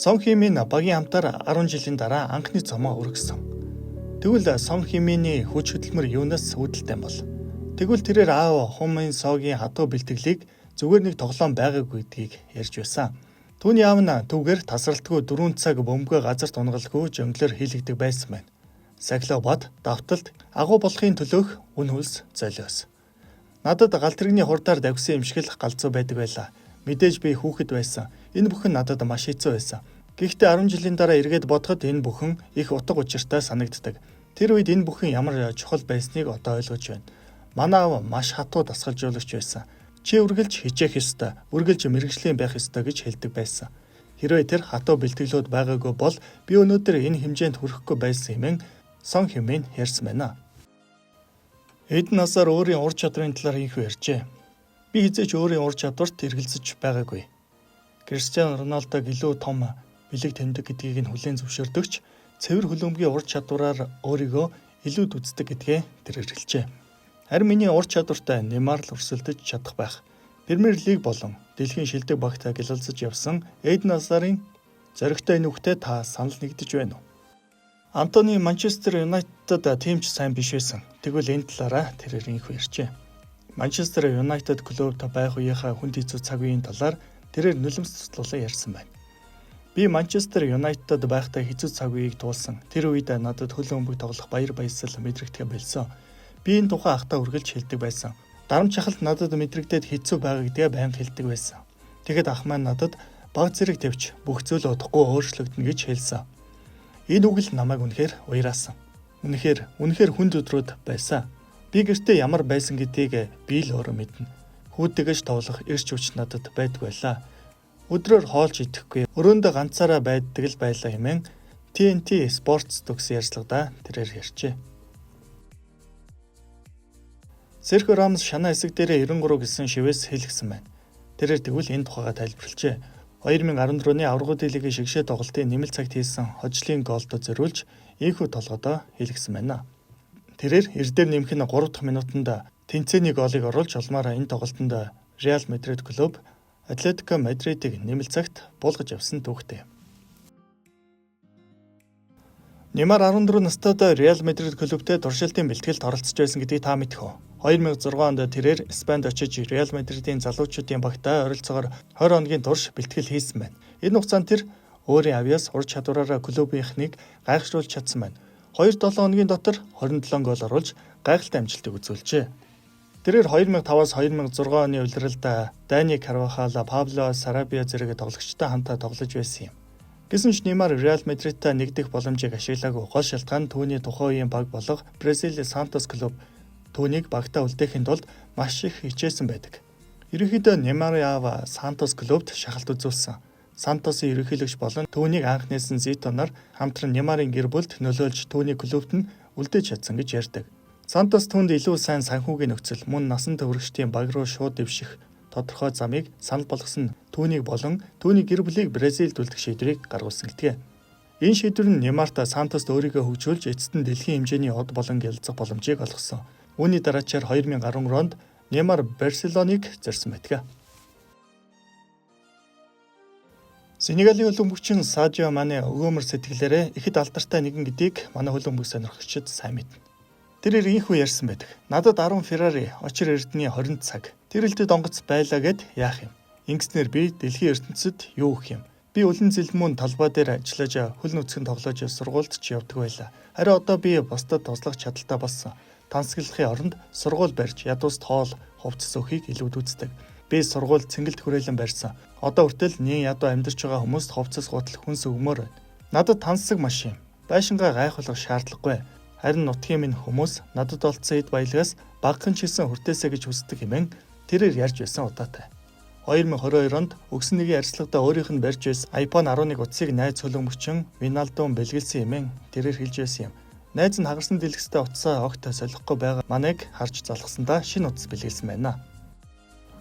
Сон Химин багийн хамтаар 10 жилийн дараа анхны цомоо өргөсөн. Тэгвэл Сон Химиний хүч хөдөлмөр юунаас үүдэлтэй бол? Тэгвэл тэрээр аав Хун Мин Согийн хатуу бэлтгэлийг зүгээр нэг тоглоом байгаагүй гэдгийг ярьж байсан. Түүний аав нь түүгээр тасралтгүй 4 цаг бөмбөгөө газарт унгалгүй жонглоор хийлэгдэг байсан байна. Сахилга бат, давталт, агуу болохын төлөөх үн хөлс золиос. Надад галт тэрэгний хурдаар давхисан юм шиг л галзуу байдаг байлаа. Мэдээж би хүүхэд байсан. Энэ бүхэн надад маш хэцүү байсан. Гэхдээ 10 жилийн дараа эргээд бодоход энэ бүхэн их утга учиртай санагддаг. Тэр үед энэ бүхэн ямар чухал байсныг одоо ойлгож байна. Манай аав маш хатуу дасгалжуулагч байсан. Чи үргэлж хичээх ёстой, үргэлж мэргэжлийн байх ёстой гэж хэлдэг байсан. Хэрвээ тэр хатуу бэлтгэлүүд байгаагүй бол би өнөөдөр энэ хэмжээнд хүрэхгүй байсан хэмээн Сон Химэн ярьсан байна. Эден Азар өөрийн ур чадрын талаар ийнхүү ярьжээ. Би хэзээ ч өөрийн ур чадварт эргэлзэж байгаагүй. Кристиано Роналдог илүү том бэлэг тэмдэг гэдгийг нь хүлээн зөвшөөрдөг ч цэвэр хөлбөмбөгийн ур чадвараар өөрийгөө илүүд үздэг гэдгээ тэр эргэлжээ. Харин миний ур чадвартай Неймар л өрсөлдөж чадах байх. Премьер Лиг болон дэлхийн шилдэг багт гялалзаж явсан Эден Азарын зоригтой нүхтэй та санал нэгдэж байна уу? Антони Манчестер Юнайтед тийм ч сайн биш байсан. Тэгвэл энэ талаараа тэрээр ийнхүү ярьжээ. Манчестер Юнайтед клубт байх үеийнхээ хүнд хэцүү цаг үеийн талаар тэрээр нулимс туслуулан ярьсан байна. Би Манчестер Юнайтед байхдаа хэцүү цаг үеийг туулсан. Тэр үед надад хөл бөмбөг тоглох баяр баясгал мэдрэгдэхээ больсон. Би энэ тухай ахдаа үргэлж хэлдэг байсан. Дарамт шахалт надад мэдрэгдээд хэцүү байгаа гэдгээ байнга хэлдэг байсан. Тэгэхэд ах маань надад бага зэрэг тэвч бүх зүйл удахгүй өөрчлөгдөнө гэж хэлсэн. Энэ үг л намайг үнэхээр уяраасан. Үнэхээр үнэхээр хүнд өдрүүд байсан. Би гэртээ ямар байсан гэдгийг би л өөрөө мэднэ. Хүүтэйгээ ч тоглох эрч хүч надад байдгүй байлаа. Өдрөөр хоол ч идэхгүй. Өрөөндөө ганцаараа байдаг л байлаа хэмээн TNT Sports төгсөн ярилцлагадаа тэрээр ярьжээ. Серхио Рамос шанаа хэсэг дээрээ 93 гэсэн шивээс хэлгэсэн байна. Тэрээр тэгвэл энэ тухайгаа тайлбарлажээ. 2014 оны аваргуудын лигийн шигшээ тоглолтын нэмэлт цагт хийсэн хожлын голдоо зориулж ийнхүү толгойдоо хэлгэсэн байна. Тэрээр эрдээр нэмэх нь 3 дахь минутанд тэнцээний голыг оруулж улмаараа энэ тоглолтод Реал Мадрид клуб Атлетико Мадридыг нэмэлт цагт буулгаж явсан түүхтэй. Неймар 14 настайд Реал Мадрид клубтэй туршилтын бэлтгэлд оролцож байсан гэдгийг та мэдэх үү? 2006 онд тэрээр Испанид очиж Реал Мадридын залуучуудын багтаа ойролцоогоор 20 хоногийн турш бэлтгэл хийсэн байна. Энэ хугацаанд тэр өөрийн авьяас ур чадвараараа клубийнхнийг гайхшруулж чадсан байна. 2-7 хоногийн дотор 27 гол оруулж гайхалтай амжилтыг үзүүлжээ. Тэрээр 2005-аас 2006 оны улиралд Дани Карвахал, Пабло Сарабиа зэрэг тоглогчтой хамтаа тоглож байсан юм. Гэсэн ч Неймар Реал Мадридтай нэгдэх боломжийг ашиглаагүй. Гол шалтгаан нь түүний тухайн үеийн баг болох Бразилийн Сантос клуб түүнийг багтаа үлдээхийн тулд маш их хичээсэн байдаг. Ерөнхийдөө Неймарын аав Сантос клубт шахалт үзүүлсэн. Сантосын ерөнхийлөгч болон түүнийг анх нээсэн Зитоноор хамтран Неймарын гэр бүлд нөлөөлж түүний клубт нь үлдээж чадсан гэж ярьдаг. Сантос түүнд илүү сайн санхүүгийн нөхцөл мөн насан туршидын баг руу шууд дэвших тодорхой замыг санал болгосон түүнийг болон түүний гэр бүлийг Бразилд үлдэх шийдвэрийг гаргуулсан гэдгээ. Энэ шийдвэр нь Неймарт Сантост өөрийгөө хөгжүүлж эцэст нь дэлхийн хэмжээний од болон гялалзах боломжийг олгосон. Үүний дараачаар 2013 онд Неймар Барселоныг зорьсон байдаг. Сенегалийн хөлбөмбөгчин Садио Мане өгөөмөр сэтгэлээрээ ихэд алдартай нэгэн гэдгийг манай хөлбөмбөг сонирхогчид сайн мэднэ. Тэрээр ийнхүү ярьсан байдаг. Надад 10 Ferrari, очир эрдний 20 цаг. Тэр элдэд онгоц байлаа гэд яах юм? Ингэснээр би дэлхийн ертөнцид юу өгөх юм? Би үлэн зэлмүүн талбай дээр ажиллаж хөл нүцгэн тоглож сургуульд ч явдаг байлаа. Харин одоо би бусдад туслах чадaltaй болсон. Тансаглахын оронд сургууль барьж ядууст хоол хувцас өгөхийг илүүд үздэг. Би сургууль цэнгэлд хүрээлэн барьсан. Одоо хүртэл нэн ядуу амьдарч байгаа хүмүүст хувцас гутал хүнс өгмөр байна. Надад тансаг маш юм. Байшингаа гайхуулах шаардлагагүй. Харин нутгийн минь хүмүүс надад олдсон эд баялагаас багахан ч гэсэн хүртээсэй гэж хүсдэг хэмээн тэрээр ярьж байсан удаатай. 2022 онд өгсөн нэгэн ярилцлагадаа өөрийнх нь барьж байсан iPhone 11 утсыг найз хөлбөмбөгчин Виналдум бэлгэлсэн хэмээн тэрээр хэлж байсан юм. Найз нь хагарсан дэлгэцтэй утсаа огт солихгүй байгаа манайг харж залхсандаа шинэ утас бэлгэлсэн байна.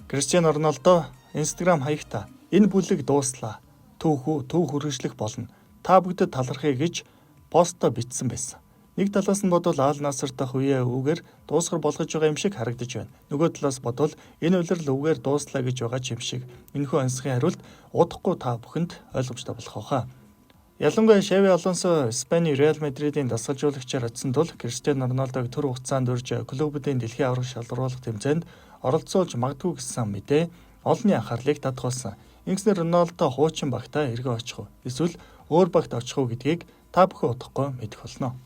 Кристиано Роналдо Instagram хаягта энэ бүлэг дууслаа. Түүхүү төв хүргэжлэх болно. Та бүгдэд талархъя гэж постоо бичсэн байсан. Нэг талаас нь бодвол Аль Наср дахь үеэ үүгээр дуусгар болгож байгаа юм шиг харагдаж байна. Нөгөө талаас бодвол энэ улирал үүгээр дууслаа гэж байгаа ч юм шиг. Энэхүү онцгийн хариулт удахгүй та бүхэнд ойлгомжтой болох байхаа. Ялангуяа Шави Алонсо Испаний Реал Мадридын дасгалжуулагчаар очсон тул Криштиано Роналдог төр хугацаанд урьж клубүүдийн дэлхийн аварга шалгаруулах тэмцээнд оролцуулж магадгүй гэсэн мэдээ олонний анхаарлыг татгуулсан. Ингэснээр Роналдо хуучин багтаа эргэн очих уу эсвэл өөр багт очих уу гэдгийг та бүхэн удахгүй мэдэх болно.